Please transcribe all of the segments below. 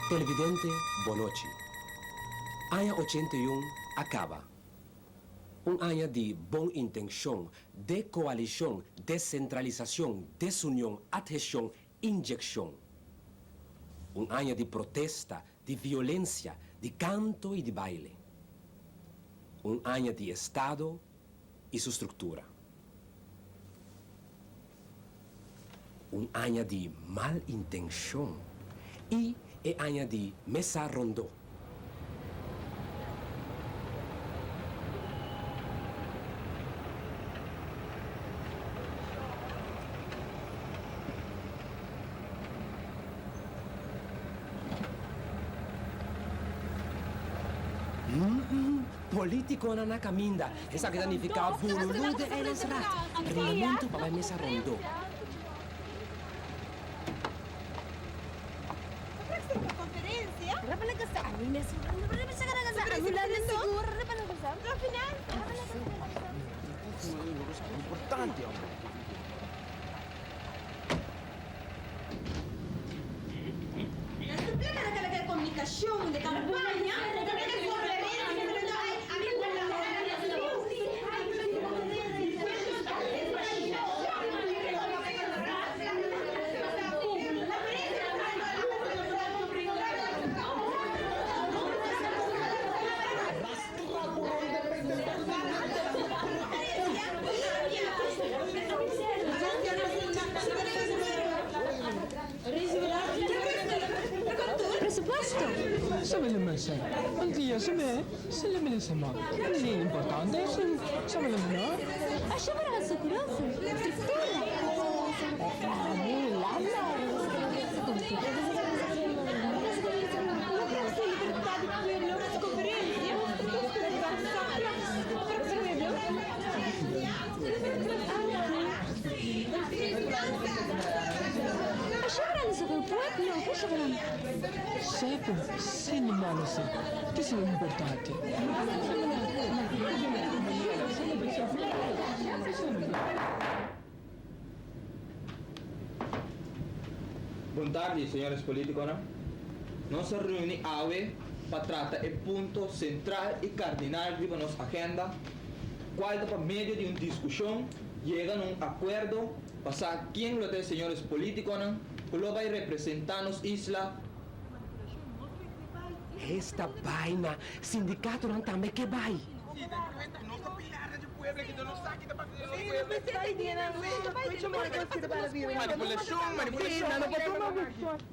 Televidente bonochi. Aña 81 a kaba. Un aña di bon intenshon, dekoalishon, desentralisashon, desunion, atheshon, inyekshon. Un aña di protesta, di violensia, di kanto i di baile. Un aña di estado i su struktura. Un aña di mal intenshon i e aña di mesa rondó. Politiconan na caminda. Esaki ta nifica bululu de Eilandsraad, reunimentu pa bai mesa rondó. Bon tardi, señores politiconan. Nos a reuni awe pa trata e punto central y cardinal riba nos agenda, cual ta pa medio di un discusion yega na un acuerdo pa sa ken lo ta e señores politiconan cu lo bay representa nos isla. Esta baina, sindicatonan tambe ke bay.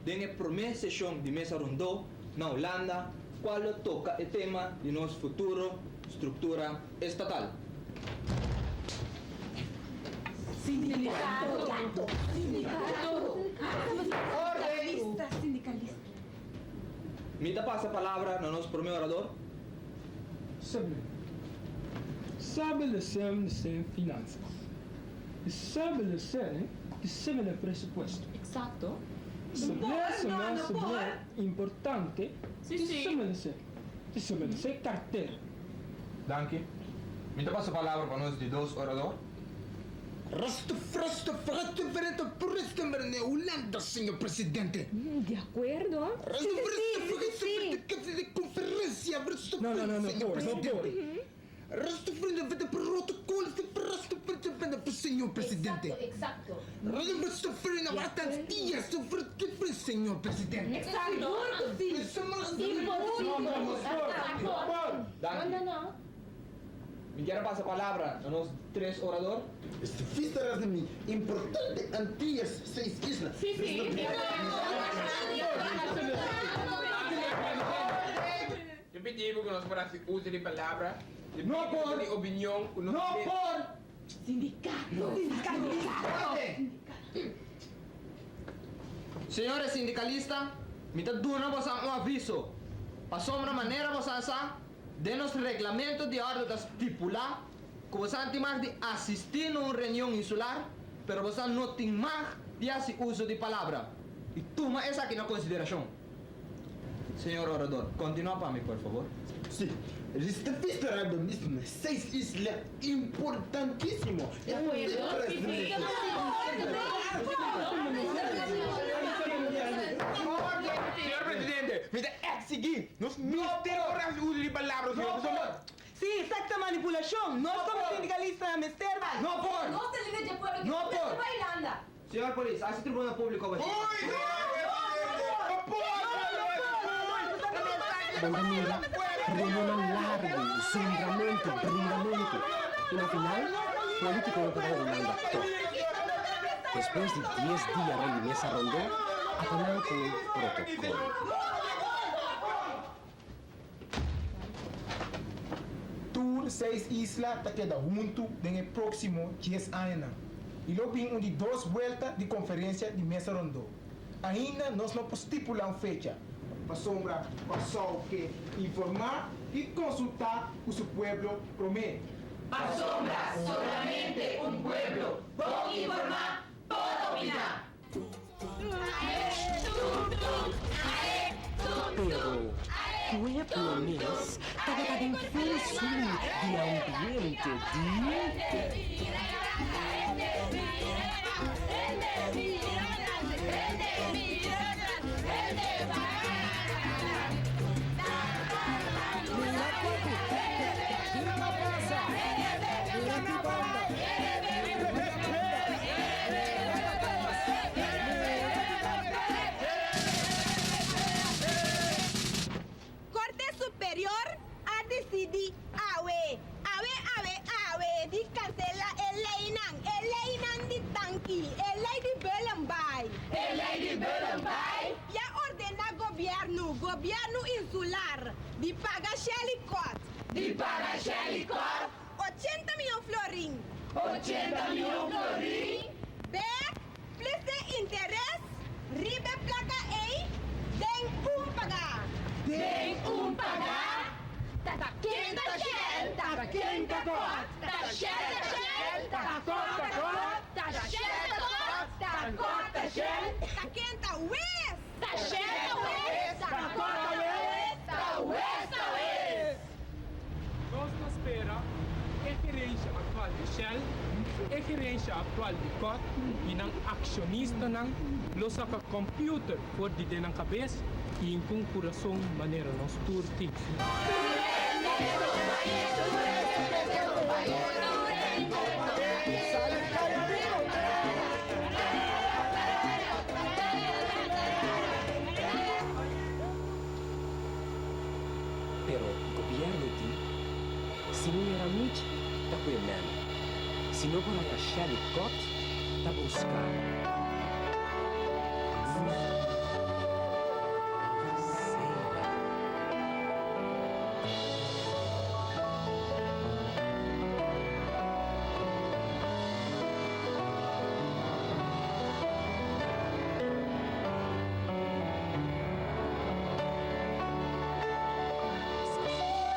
Den e prome seshon di Mesa Rondó na Hulanda cual lo toca e tema di nos futuro structura estatal. Mi ta pasa palabra na nos prome orador. Sabe. Sabe le sem le sem finanzas. Establecer e presupuesto. Exacto. Establecer No, no sobre por. importante. Establecer. Establecer cartera. Danki. Mi ta pasa palabra pa nos di dos orador. Rasto, frasto, frasto, frasto, frasto, Hulanda, señor presidente. Di acuerdo. Rasto, frasto, frasto, frasto, conferencia, frasto, No, no, no, no señor por, no presidente. Rasto, frasto, frasto, protocolo, frasto, frasto, frasto, señor presidente. Exacto. Rasto, frasto, frasto, frasto, frasto, frasto, señor presidente. Exacto. No, no, no por, no por. Danki. No, no, no. Mi kier pasa palabra na nos tres orador. Vista de mi importante Antillas seis islas. Si, si. Mi ta pidi cu nos por haci uso di palabra. No por. Di opinion. cu nos No por. Sindicato. Señores sindicalistas, mi ta duna boso un aviso. Pasobra manera boso sa, den nos reglamento di orden ta stipula cu boso tin mag di asisti na un reunion insular, pero boso no tin mag di haci uso di palabra. Y tuma esaki na consideracion. Señor orador, continua pa mi, por fabor. Si, vista de mismo seis islas importantísimo. De acuerdo. Si, si. Señor presidente, mi ta exigi. Nos mester por haci uso di palabra, señor. No por. Si, exacto manipulacion. Nos como sindicalista, mester. No por. Nos ta lider di pueblo. No por. Señor polis, haci tribuna publico. Uy, señor presidente. No por. Bo ta mira, reunion largo, zumbramento, bringamento. Y na final, politico no por manda toch. Despues di 10 dia di mesa rondo, a final cu un protocolo. Tur seis isla ta keda hunto den proximo 10 aña. Y lo bin un di dos vuelta di conferencia di mesa rondo. Ainda nos no por stipula un fecha. Pasobra, paso cu informa y consulta cu su pueblo prome. Pasobra solamente un pueblo. Bon informa, por opina. Pero pueblo mes tabata den full swing di ambiente di. Corte Superior a dicidi awe, awe, awe, awe, di cancela e leynan, e leynan di tanki, e ley di Bullenbaai. E ley di Bullenbaai. Y a ordena gobierno, gobierno insular, di paga Shell y Cot. Di paga Shell y Cot. 80 miyon florin. 80 miyon florin. Back, plus e interes, riba e placa ey, den un paga. Den un paga. Ta ken ta Shell, ta ken ta Cot. Ta Shell ta Shell, ta Cot ta Cot. Ta Shell ta Cot, ta Cot ta Shell. Ta ken ta Wes. Ta Shell ta Wes, ta Cot ta Wes, ta Wes ta Wes. Nos ta spera e gerencia actual di Shell, e gerencia actual di COT y nan accionistanan lo saca computer for di den nan cabes y cu curason manera nos tur tin. Pero gobierno di, si no era mucho, ta cu men. Si no por a Shell y Cot, ta busca. Luz. Seda.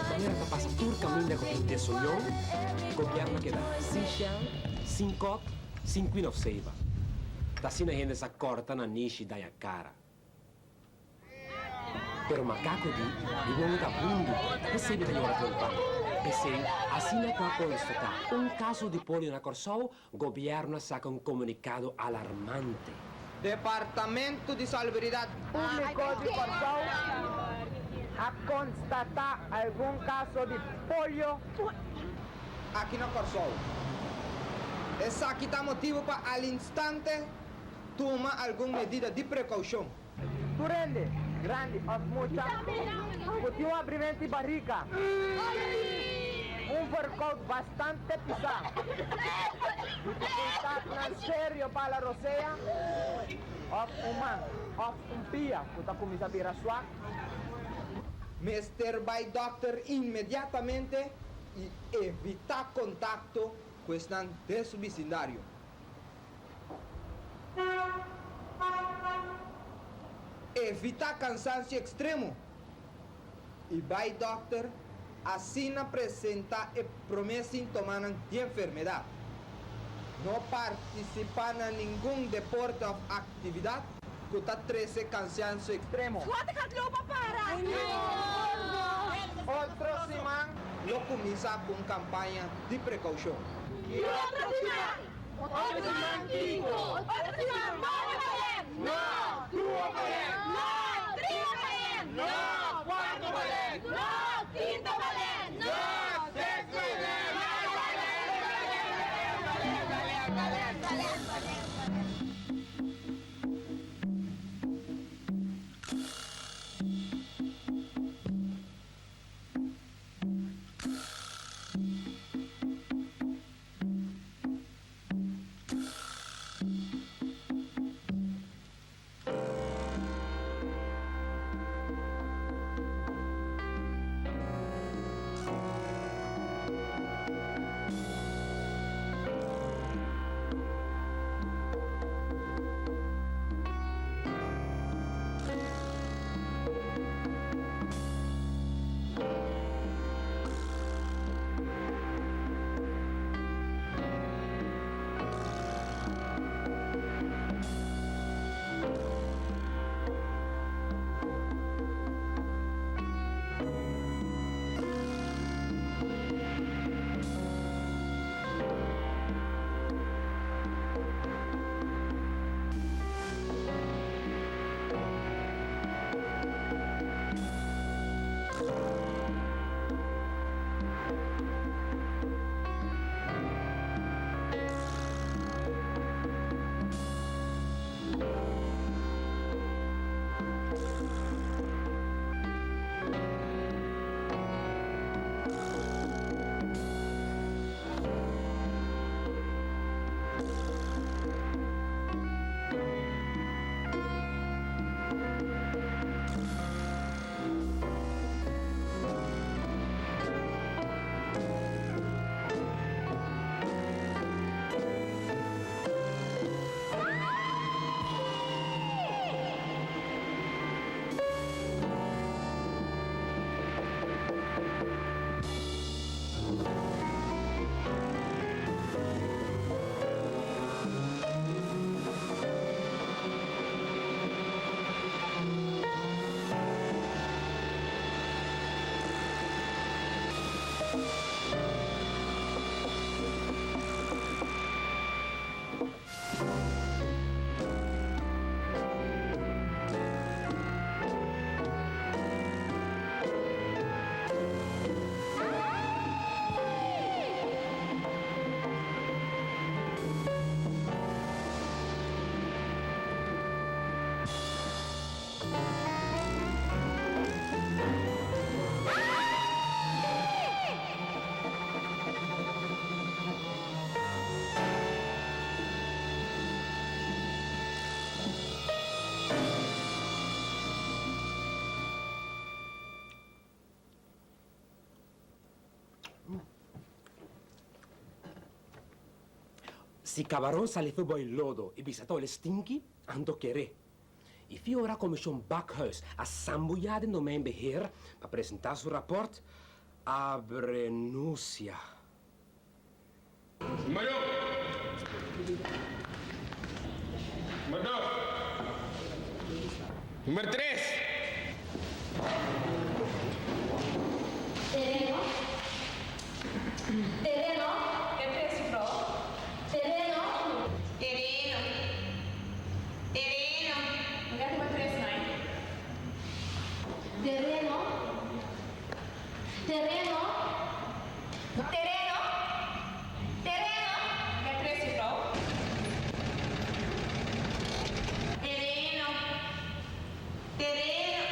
Manera ta pasa tur kaminda ku tin desunion, gobièrnu a keda sin Shell, sin Cot, sin Queen of Saba. Ta asina hende sa kòrta na nishi daña kara. Pero makaku di, Mi wowo ta hundu, p'esei mi ta yora trompa. P'esei, asina ku a konstatá un kaso di polio na Kòrsou, gobièrnu a saka un komunikado alarmante. Departamento di Salubridat. Públiko di Kòrsou a konstatá algun kaso di polio. Aki na Kòrsou. Esaki ta motibu pa al instante tuma algun medida di prekoushon. Tur hende, grandi òf mucha, ku tin un abrimenti barika, un verkout bastante pisá, difikultatnan serio pa la rosea, òf un man òf un pia ku ta kuminsá bira swak. Mester bai dòkter inmediatamente i evitá kontakto ku esnan den su bisindario. Evitá kansansio ekstremo i bai dòkter asina presentá e promé sintomanan di enfermedat. No partisipá na ningun deporte òf aktividat ku ta trese kansansio ekstremo. Otro siman lo kuminsá ku un kampaña di prekoushon. Otro siman kiko? Otro siman bono balen! No! Duo balen! No! Trio balen! No! Kuarto balen! No! Kinto balen! No! Sexto balen! Balen, balen, balen, balen, balen. Si Cabaron sali for bo'i lodo i bisa ta ole stinki, anto kere. I fi ora Komishon Bakhuis a sambuyá den Domeinbeheer pa presentá su rapòrt, abrenusia. Nummer un. Nummer dos. Nummer tres. Tereno. Tereno. Ke tres, juffrouw? Tereno. Tereno. Tereno. Mi ta nummer tres, nai. Tereno. Tereno. Tereno. Tereno. Ke tres, juffrouw? Tereno. Tereno.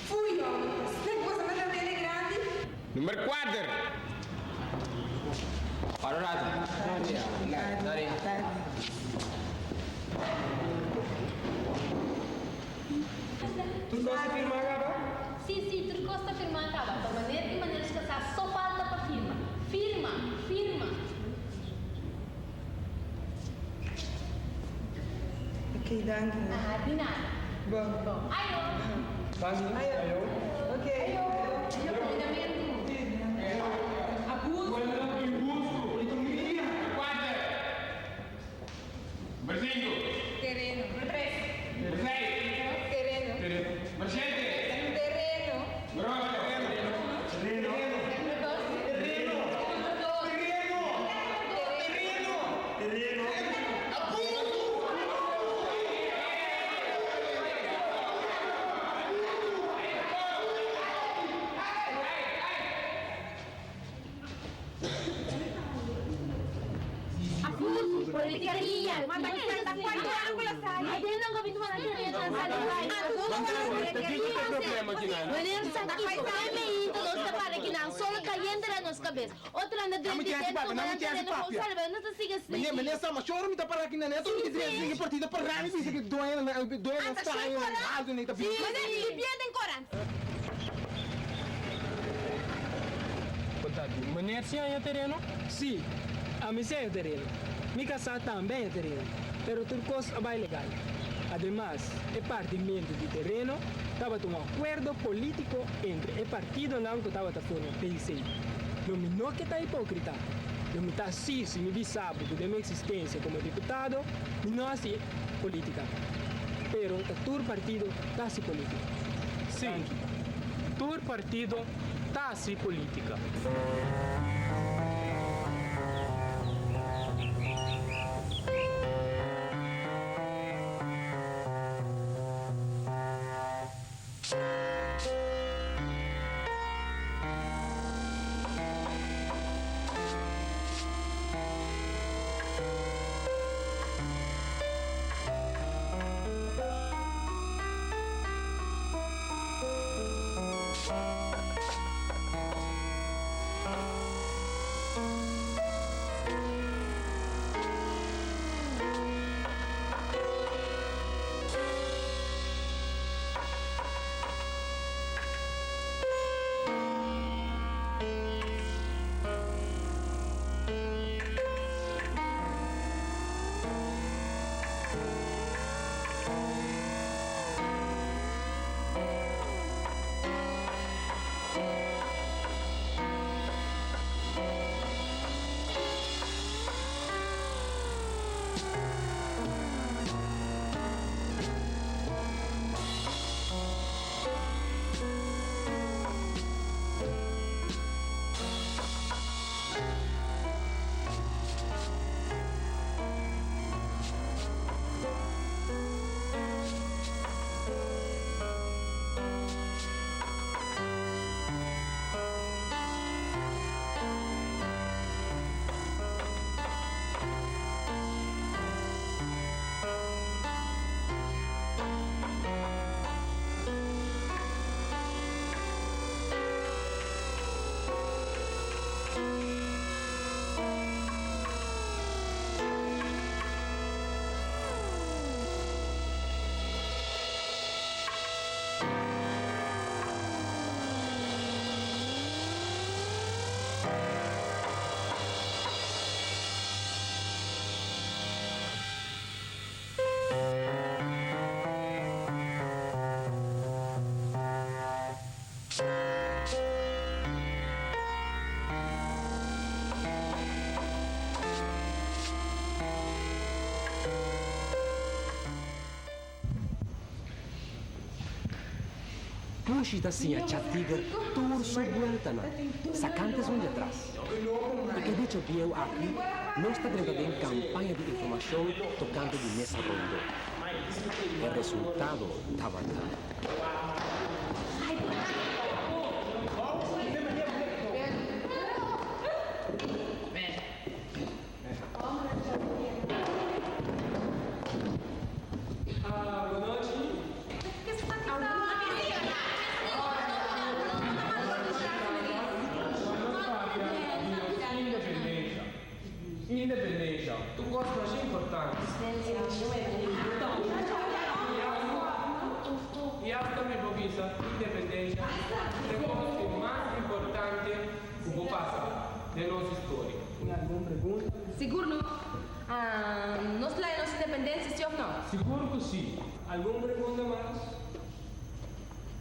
Fui homber, stek boso mester tene grandi. Nummer kuater. Para un rato. Sorry. Tur kos ta firmá kaba? Sí, sí, tur kos ta firmá kaba. Pa manera i manera su kasá so falta pa firma. Firma! Firma! Ok, danki. Aha, di nada. Bon. Bon. Ayo! Danki. Ayo. Ok. Ayo, Cuidamentu. Abuso. Kuater. Nummer sinku. Tereno. Nummer tres. Nummer seis. Tereno. Nummer shete. Tereno. Nummer ocho. Nummer dos. Tereno. Nummer dos. Tereno. Tereno. Tereno. Abuso, politikeria. Mata kita cuanto ángulo sali. Meneer Santiago, MI nos ta para ki nan solo cayente na nos cabes. Otra na Nami drenti tiene dentro, papia, nami nan tiene tereno papia. Salve, no te sigue Meneer, meneer, sama choro mi ta para aqui na neto, mi diz que partido para mim, diz que doena, doena Anda, está aí, soy Corán. alto nem tá Meneer, limpié den Corán. Contati, meneer si haña tereno? Sí, ami si haña tereno. Mi kasá tambe haña tereno, pero tur kos a bai legal. Ademas, e partimentu di tereno tabata un akuerdo polítiko entre e partidonan ku tabata forma PC. Lo mi no ke ta hipókrita. Lo mi ta sí si mi bisa bo ku den mi eksistensia komo diputado mi no hasi polítika. Pero ta tur partido ta hasi polítika. Sí, tur partido ta hasi polítika. Dushi ta siña Cha Tiger tur su bueltanan, sacante esun di atras. Y ke dicho bieu aki, nos ta drenta den campaña di informacion tocante di mesa rondo. E resultado tabata. Independencia, un cos masha importante. Y hasta mi por bisa, independencia ta e cos di mas importante cu por pasa den nos historia. Tin algun pregunta? Sigur no. Nos laia nos independencia, si of no? Sigur cu si. Algun pregunta mas?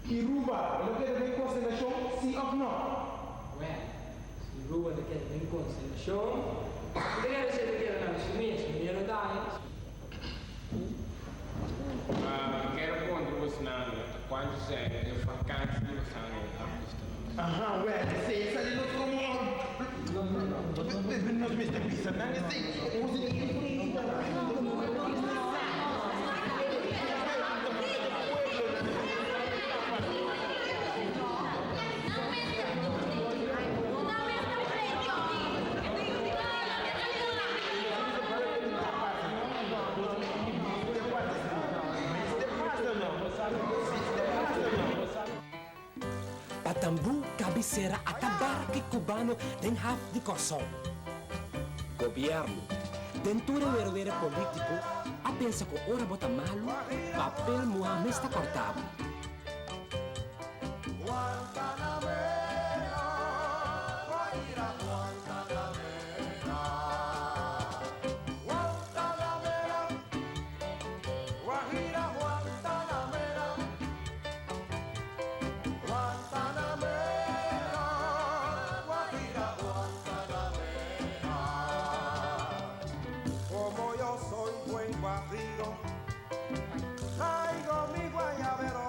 Aruba lo keda den constelacion, si of no? Well, si Aruba ta keda den constelacion, mi ta kere si e ta keda na su mes, meneer Odaes. Mi kier puntra bosnan ta cuanto sèn e vakantie di bosnan a custa nos. Aha, well, esei a sali nos como nos mester bisa nan esei. Pa tambú kabesera a ta barki kubano den haf di Kòrsou. Gobièrnu, den tur e werewere polítiko, a pensa ku ora bo ta malu, papel muhá mes ta kòrtá bo. Como yo soy buen guajiro, traigo mi guayabero.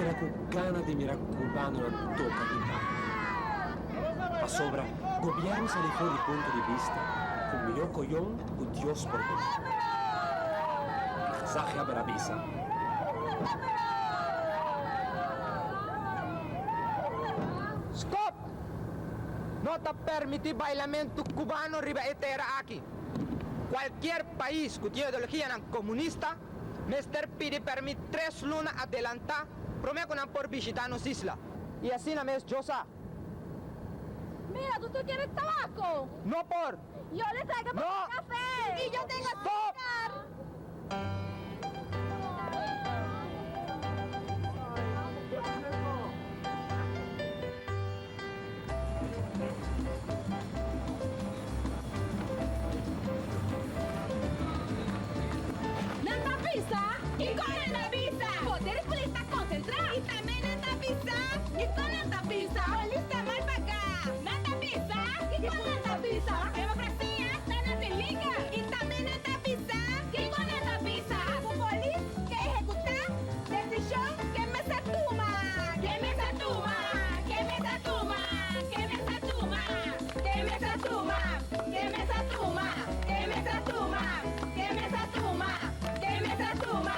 keda ku gana di mira kubanonan toka i baila. Pasobra gobièrnu sali for di punto di bista ku mihó koyon ku Dios por duna. Gezaghebber a bisa. Stop! No ta permití bailamentu kubano riba e tera aki. Kualkier pais ku tin ideologianan komunista mester pidi pèrmit tres luna adelantá promé ku nan por bishitá nos isla. I asina mes yo sa. Mira, tú quieres tabaco? No por! Yo le traigo No! café. Y yo tengo Stop! azúcar. Nan ta bisa. Kiko nan ta bisa? Poder di polis ta konsentrá. I tambe nan ta bisa. Kiko nan ta bisa? Polis ta mal pagá. Nan ta bisa. Kiko nan ta bisa? Demokrasia ta na peliger. I tambe nan ta bisa. Kiko nan ta bisa? Ku polis ke ehekutá desishon ke mester tuma. Ke mester tuma? Ke mester tuma? Ke mester tuma? Ke mester tuma? Ke mester tuma? Ke mester tuma? Ke mester tuma? Ke mester tuma?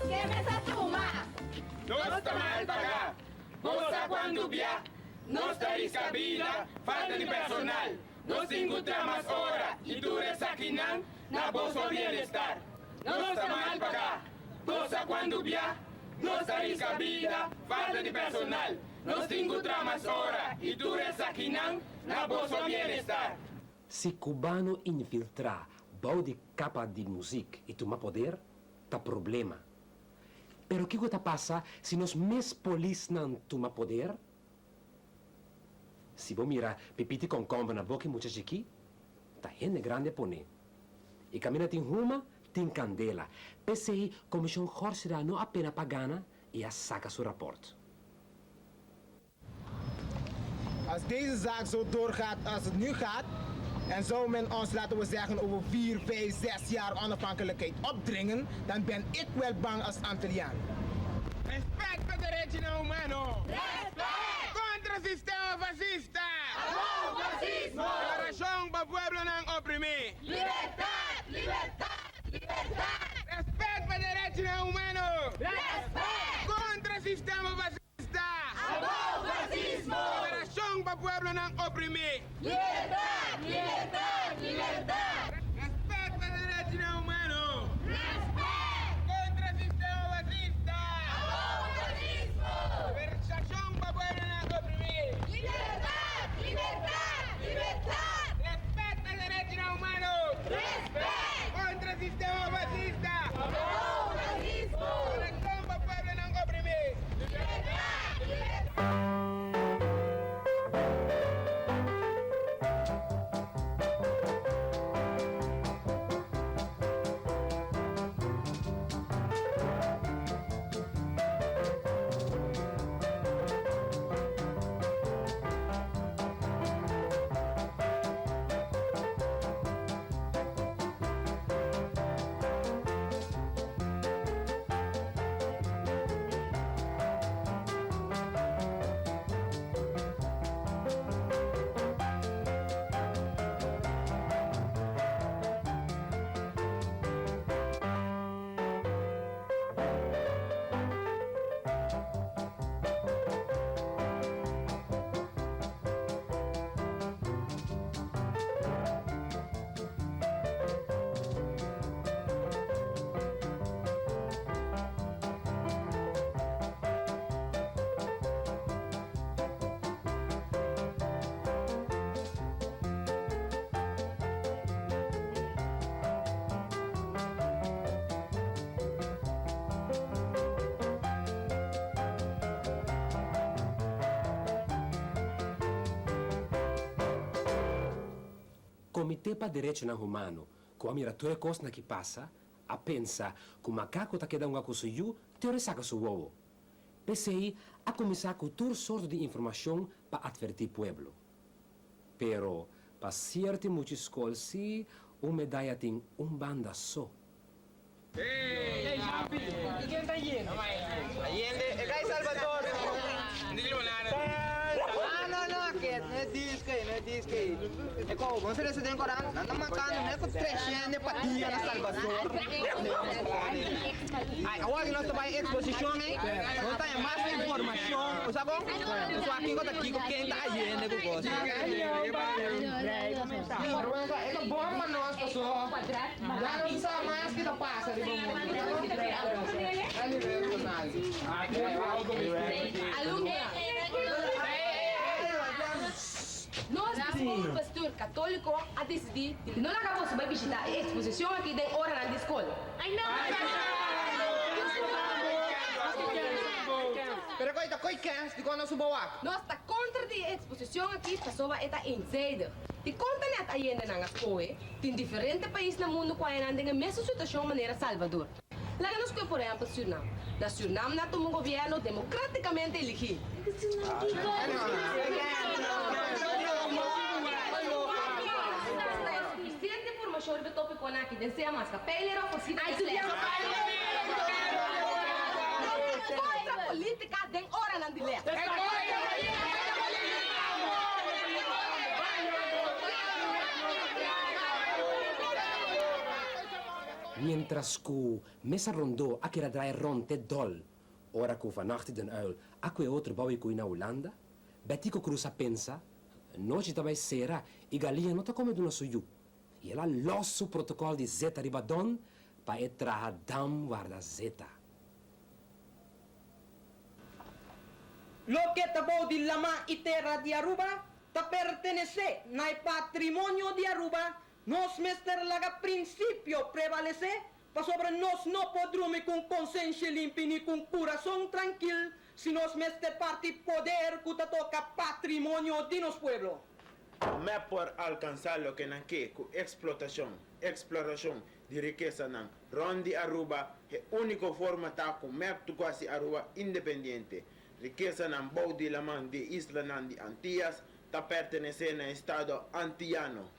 Ke mester tuma? Nos ta mal pagá. Bo sa kuantu bia nos ta riska bida falta di personal. Nos tin ku traha mas ora i tur esakinan na boso bienestar. Nos ta mal pagá. Bo sa kuantu bia nos ta riska bida falta di personal. Nos tin ku traha mas ora i tur esakinan na boso bienestar. Si cubano infiltrá bou di capa di muziek i tuma poder, ta problema. Pero kiko ta pasa si nos mes polisnan tuma poder? Si bo mira pipiti kònkòmber na boki mucha chikí, ta hende grandi a pone. I kaminda tin huma, tin kandela. P'esei Komishon Gorsira no apena pa gana i a saka su rapòrt. Als deze zaak zo doorgaat als het nu gaat en zou men ons, laten we zeggen, over 4, 5, 6 jaar onafhankelijkheid opdringen, dan ben ik wel bang als Antilliaan. Respet pa derechinan humano! Respet! Kontra sistema fasista! Abou fasismo! Liberashon pa pueblonan oprimí! Libertat! Libertat! Libertat! Respet pa derechinan humano! Respet! Kontra sistema fasista! Abou fasismo! Liberashon pa pueblonan oprimí! Libertat! Libertat! Libertat! Respet pa derechinan humano! Respet! Kontra sistema fasista! Abou fasismo! Liberashon pa pueblonan oprimí! Libertat! Libertat! Libertat! Respet pa derechinan humano! Respet! Kontra sistema fasista! Abou fasismo! Liberashon pa pueblonan oprimí! Libertat! Libertat! Komité pa Derechonan Humano, ku a mira tur e kosnan ki pasa, a pensa ku makaku ta keda hunga ku su yu te ora e saka su wowo. P'esei a kuminsá ku tur sorto di informashon pa atvertí pueblo. Pero pa sierto muchi skol sí un medaya tin un banda so. Ey, Javi, y ken ta Allende? Allende, e kai Salvador. Ah, no, no, ke no e disco ei, no e disco ei. E ko, bon ser den Koran, nan ta mankando ne ku treshende pa dia na Salvador. Ai, awor ki nos ta bai exposicion ei, nos ta haña mas informacion, bo sa kon? Nos wak kiko ta kiko, ken ta Allende ku kos. E ta bon pa nos paso ya nos sa mas ki ta pasa riba mundu. Nos di Pastor Católico a dicidí di no laga boso bai bishitá e exposicion aki den oranan di scol. Pero koe ta koe kens di kon nos suba wak? Nos ta kontra di e eksposishon aki pasobra e ta eenzijdig. Di kon ta nèt ayende nan a skohe? Tin diferente pais na mundu ku a nan den e mesun situashon manera Salvador. Laga nos kohe por ehèmpel Sürnam. Na Sürnam nan a tuma un gobièrnu demokratikamente eligí. Ta sufisiente informashon riba e topikonan aki den sea mas kapeiler òf osita di les. Kontra politika den oranan di les. Mientras ku mesa rondó a keda draai rònt te dòl, ora ku Van Acht den Uil a kue otro bou i kui na Hulanda, Betico Croes a pensa, Nochi ta bai sera i galiña no ta kome duna su yu. I el a lòs su protokòl di zeta riba Don pa e traha dam warda zeta. Loke ta bou di lamá i tera di Aruba ta pertenesé na e patrimonio di Aruba, nos mester laga prinsipio prevalesé pasobra nos no por drumi ku un konsenshi limpi ni ku un kurason trankil si nos mester parti poder ku ta toka patrimonio di nos pueblo. Mep por alkansá loke nan ke ku eksplotashon, eksplorashon, di rikesanan rònt di Aruba, e úniko forma ta ku mep tu hasi Aruba independiente. Rikesanan bou di laman di e islanan di Antias ta pertenesé na estado antiyano.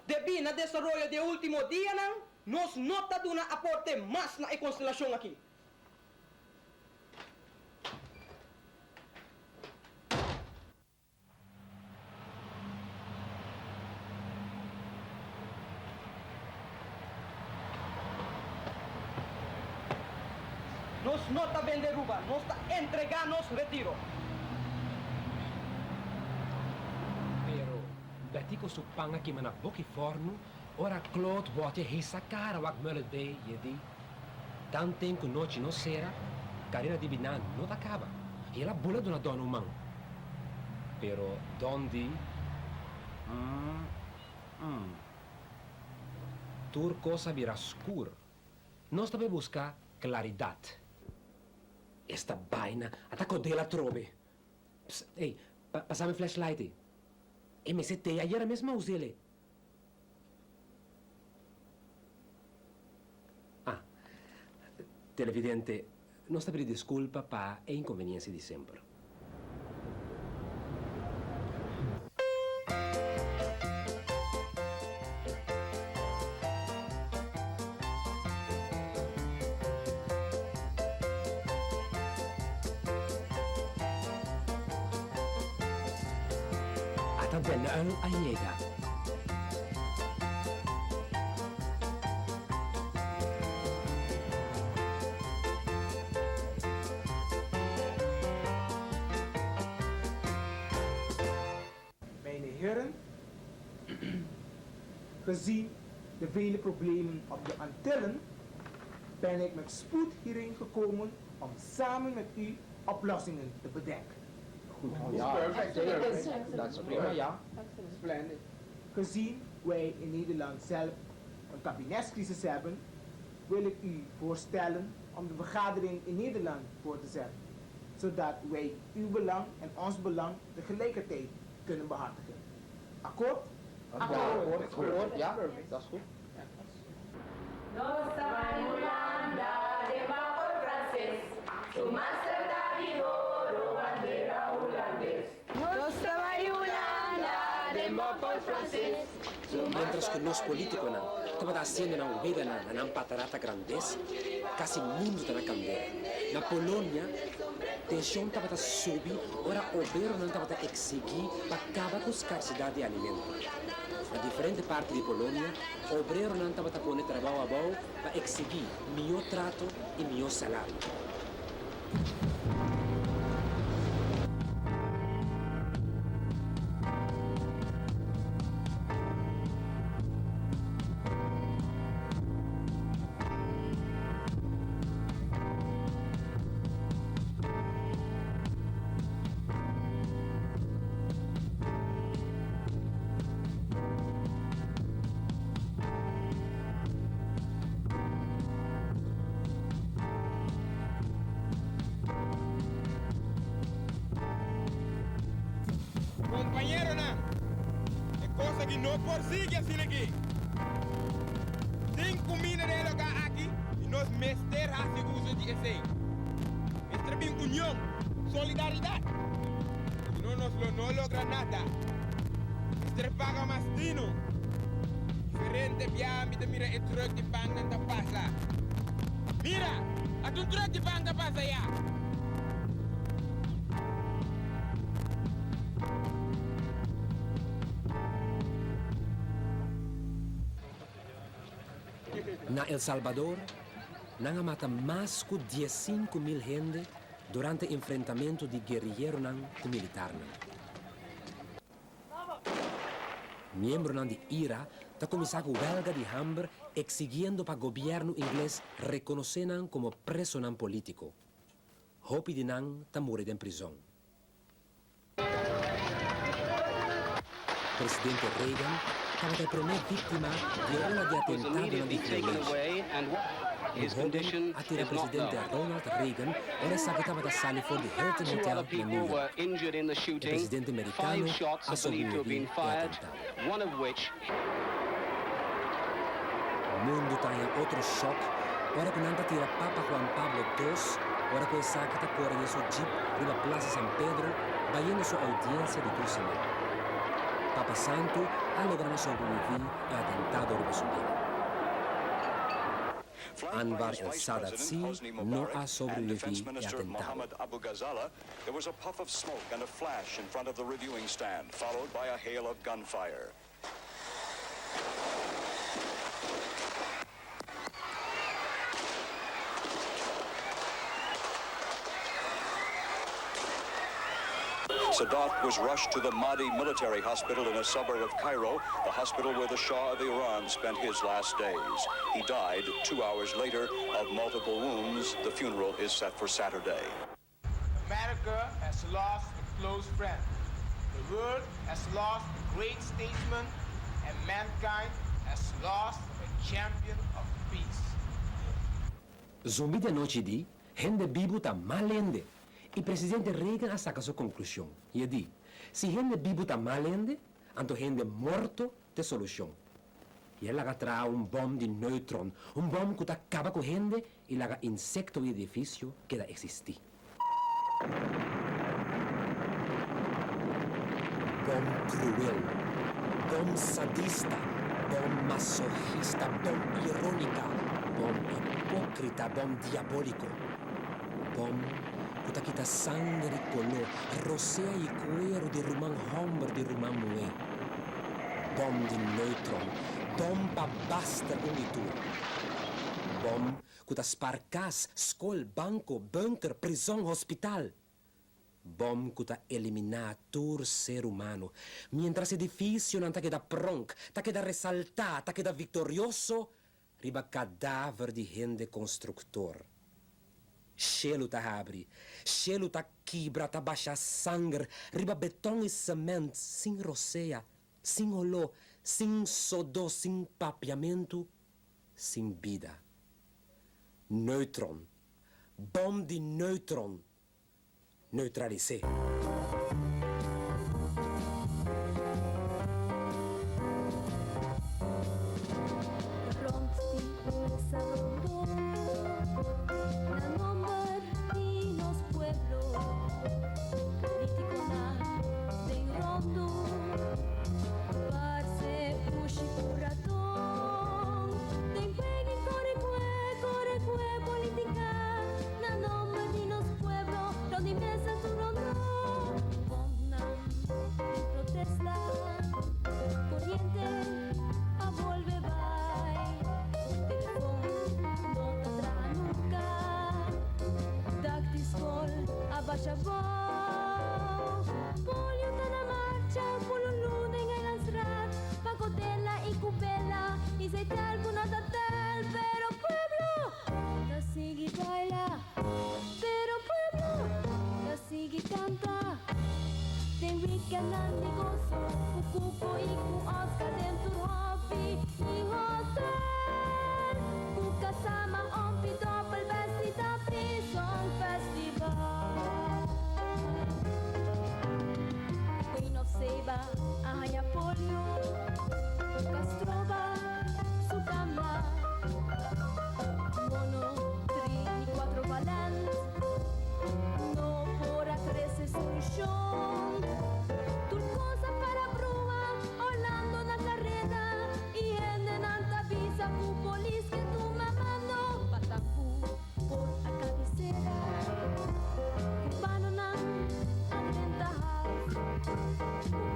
Debí na desaroyo di e último dianan, nos no ta duna aporte mas na e konstelashon akí. Nos no ta bende Aruba, nos ta entrega nos retiro. Pero Betico su pan a kima na boki fornu ora Claude bote hisa cara wak Mullet Bay y e di, Tanten cu nochi no cera, carera di biná no ta caba. Y el a bula duna Don un man. Pero Don di, Mm, mm. Tur cos a bira scur. Nos ta bay busca claridad. Esta baina a ta codel atrobe. Psst, ey, pasami flashlight ey. E mester tey ayera mes ma us'el. Ah, televidente, nos ta pidi disculpa pa e inconveniencia di semper. Ata Den Uyl a yega. Mijne heren, gezien de vele problemen op de Antillen, ben ik met spoed hierheen gekomen om samen met u oplossingen te bedenken. Goed, ja, zeker. Dat is prima, ja. Splendid. Gezien wij in Nederland zelf een kabinetscrisis hebben, wil ik u voorstellen om de vergadering in Nederland voor te zetten, zodat wij uw belang en ons belang tegelijkertijd kunnen behartigen. Akkoord? Akkoord. Akkoord, ja, dat is goed. Nos ta bai Hulanda den bapor franses, su master ta di oro, bandera hulandes. Nos ta bai Hulanda den bapor franses, su Mientras master cu nos ta di politiconan oro. tabata hasiendo nan weganan na nan patarata grandes, kasi mundu ta na kandela. Na Polonia, tenshon tabata subi ora oberonan tabata eksigí pa kaba ku skarsidat di alimento. Na diferente parti di Polonia, obreronan tabata pone trabou abou pa eksigí mihó trato i mihó salario. Compañeronan, e cos aki no por sigui asina aki. Tin cuminda den e local aki y nos mester haci uso di esey. Mester bin union, solidaridad. Sino nos lo no logra nada. Mester paga mas tino. Diferente biaha mi ta mira e truck di pannan ta pasa. Mira! Ata un truck di pan ta pasa ya! Na El Salvador, nan a mata mas ku 15.000 hende durante enfrentamentu di guerrilleronan ku militarnan. Miembronan di ira ta kuminsá ku wèlga di hamber eksigiendo pa gobièrnu ingles rekonosé nan komo presonan polítiko. Hopi di nan ta muri den prizon. Presidente Reagan tabata e promé víktima di e ola di atentadonan di violensia. Un hóben a tira presidente Ronald Reagan ora esaki tabata sali for di Hilton Hotel na New York. E presidente merikano a sobreviví e atentado. Mundu ta haña otro shòk ora ku nan ta tira Papa Juan Pablo dos ora ku esaki ta kore den su jeep riba Plaza San Pedro bayendo su oudiensia di tur siman. Papa Santu a logra na sobreviví e atentado riba su bida. Anwar El Sadat sí no a sobreviví e atentado. Sadat was rushed to the Mahdi military hospital in a suburb of Cairo, the hospital where the Shah of Iran spent his last days. He died two hours later of multiple wounds. The funeral is set for Saturday. America has lost a close friend. The world has lost a great statesman, and mankind has lost a champion of peace. Zumbi di anochi di, Hende bibu ta mal hende. I presidente Reagan a saka su konklushon i e di, Si hende bibu ta mal hende, anto hende morto ta e solushon. I a laga traha un bòm di neutron, un bòm ku ta kaba ku hende i laga insekto i edifisio keda eksistí. Bòm kruel, bòm sadista, bòm masohista, bòm irónika, bòm hipókrita, bòm diabóliko. Bòm ku ta kita sanger i koló, rosea i kueru di ruman hòmber di ruman muhé. Bòm di neutron, bòm pa baster un i tur. Bòm ku ta spar kas, skol, banko, bunker, prizòn, hospital. Bòm ku ta eliminá tur ser humano, miéntras edifisionan ta keda pronk, ta keda resaltá, ta keda viktorioso riba kadaver di hende konstruktor. Shelu ta habri, shelu ta kibra, ta basha sanger riba beton i semènt sin rosea, sin holó, sin sodó, sin papiamentu, sin bida. Neutron. Bòm di neutron. Neutralis'é. Rond di mesa rondó, na nomber di nos pueblo, politiconan den rondo, parce pushi cu raton. basha bou. Polio ta na marcha, pululu den Eilandsraad, pa Godela y Cubela, y sei tel ku no ta tel, pero pueblo ta sigui baila, pero pueblo ta sigui canta. Den weekendnan di goso, ku Cuco y ku Oscar den tur hofi y hotel, ku Kasama, Ompi, Doppel, Best y Tapi Song Festival. Queen of Saba a haña polio, Castroba su cama, Mono, tri y cuatro valent, no por a trece solucion. Tur cos a para brua, Orlando na careda, y hendenan ta bisa cu polis ke tuma mando. Patampu por a cabecera, cubanonan a drenta haf,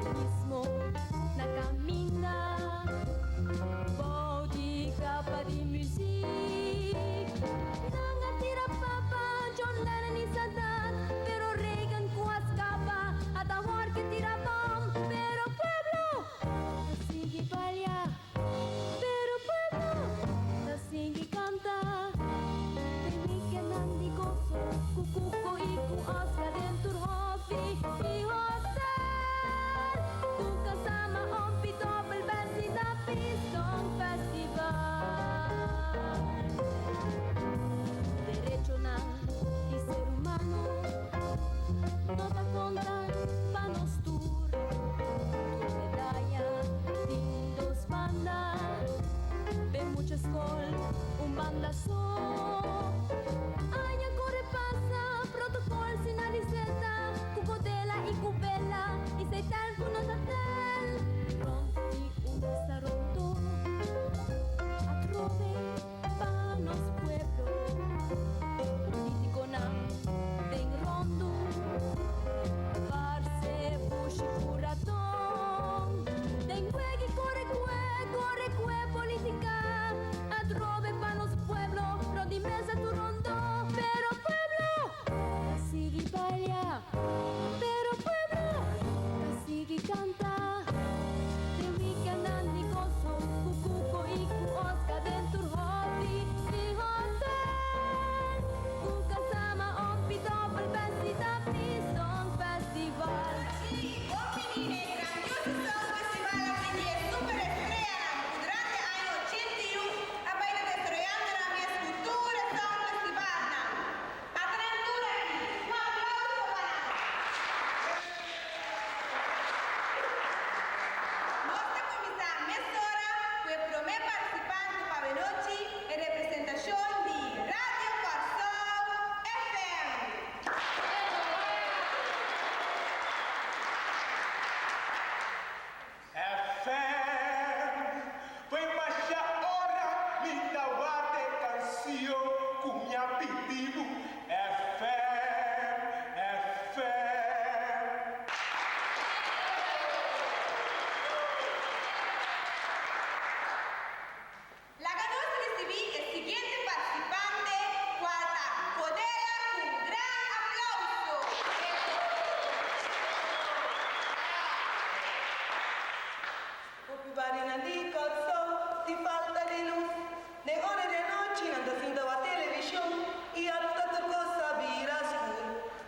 comunismo na caminda, bou di capa di muziek. Nan a tira papa, John Lennon y Sadat, pero Reagan cu a scapa, ata awor ke tira bom, pero pueblo ta sigui balia, pero pueblo ta sigui canta. Den weekendnan di goso, cu Cuco y cu Oscar den tur hofi y hotel, cu Kasama, Ompi, Doppel, Best y Dappy Song Festival. Derechonan di ser humano no ta conta pa nos tur. Tur medaya tin dos banda, pe mucha scol un banda so. Aña corre pasa, protocol sin receta, cu Codela y cu Bella, y sei tel cu no ta tel. Rond di un mesa rondo, atrobe pa nos pueblo, politiconan den rondo, parce pushi cu raton. Den weg'i core cue, core cue politica, atrobe pa nos pueblo, rond di mesa tur rondo, pero pueblo ta sigui balia, pero pueblo ta sigui canta. Den weekendnan di goso, cu Cuco y cu Oscar den tur hofi y hotel, cu Kasama, Ompi, Doppel, Best y Dappy Song Festival. Opini e grandioso Song Festival aki di e superestreanan cu durante aña 81 a bay ta desaroyando nan mes cu tur e Song Festivalnan. Ata nan tur aki, un aplauso pa nan! Nos ta cuminsa mesora cu e prome participante pa awenochi en representacion di Radio Kòrsou FM. FM, Foi masha ora mi ta warda e kansion ku mi a pidi bo. FM, FM. Laga nos risibí e siguiente partisipante, kual ta Codela ku un gran aplauso. Hopi barionan di Kòrsou tin falta di lus. Den ora di anochi nan ta sinta wak televishon i hasta tur kos a bira skur.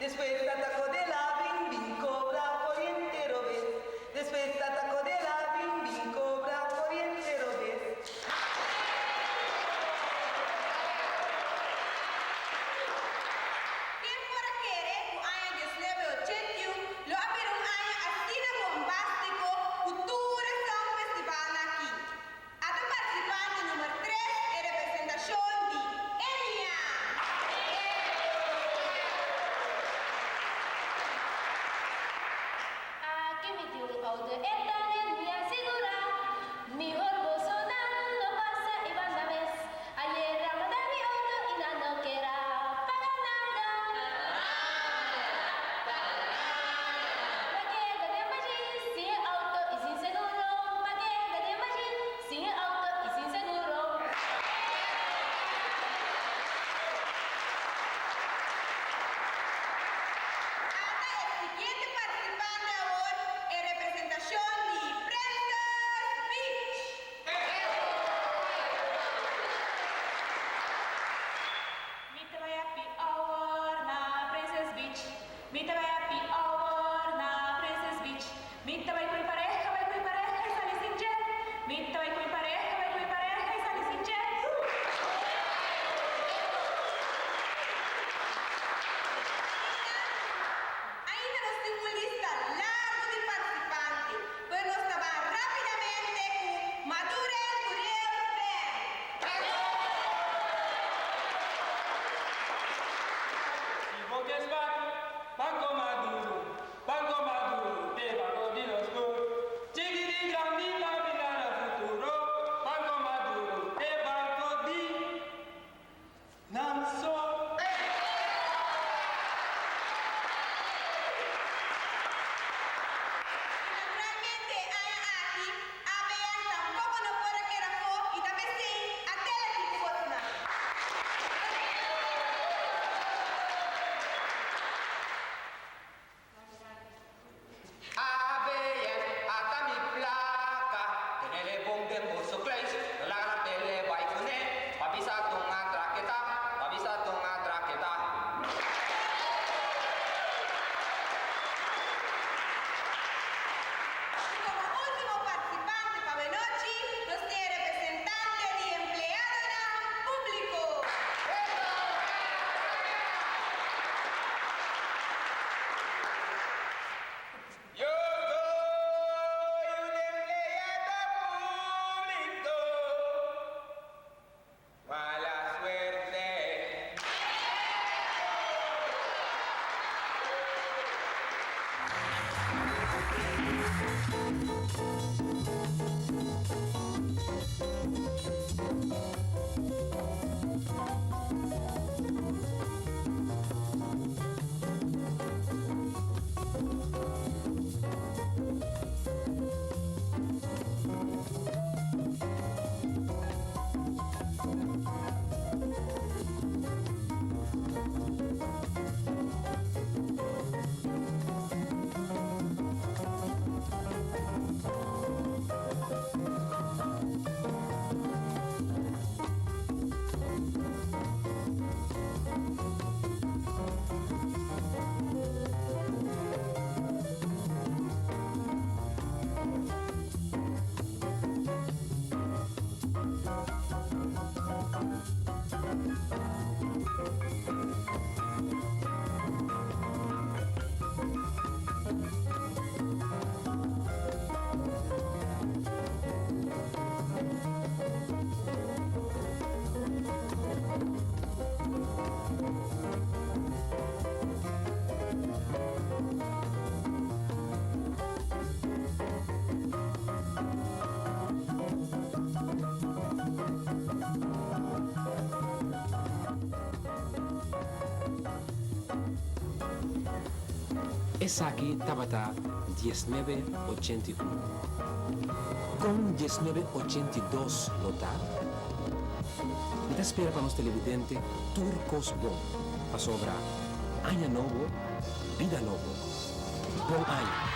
Despues ta ta Codela bin bin kobra koriente robes. Despues ta ta Codela bin bin kobra koriente robes. Ken por a kere ku aña 1981 lo a bira un aña asina bombástiko ku tur e Song Festivalnan aki? Ata partisipante number tres e representashon di Enia! Aki mi tin un auto e ta den mi a sigurá. Mihor bosonan lo pasa e banda mes. Ayera manda mi auto y nan no kier a paga nada. Ma keda den bashi sin e auto y sin seguro. Ma keda den bashi sin e auto y sin seguro. Esaki tabata diesnebe ochenta i un. Kon diesnebe ochenta i dos lo ta? Mi ta spera pa nos televidente tur kos bon, pasobra aña nobo, bida nobo. Bon aña!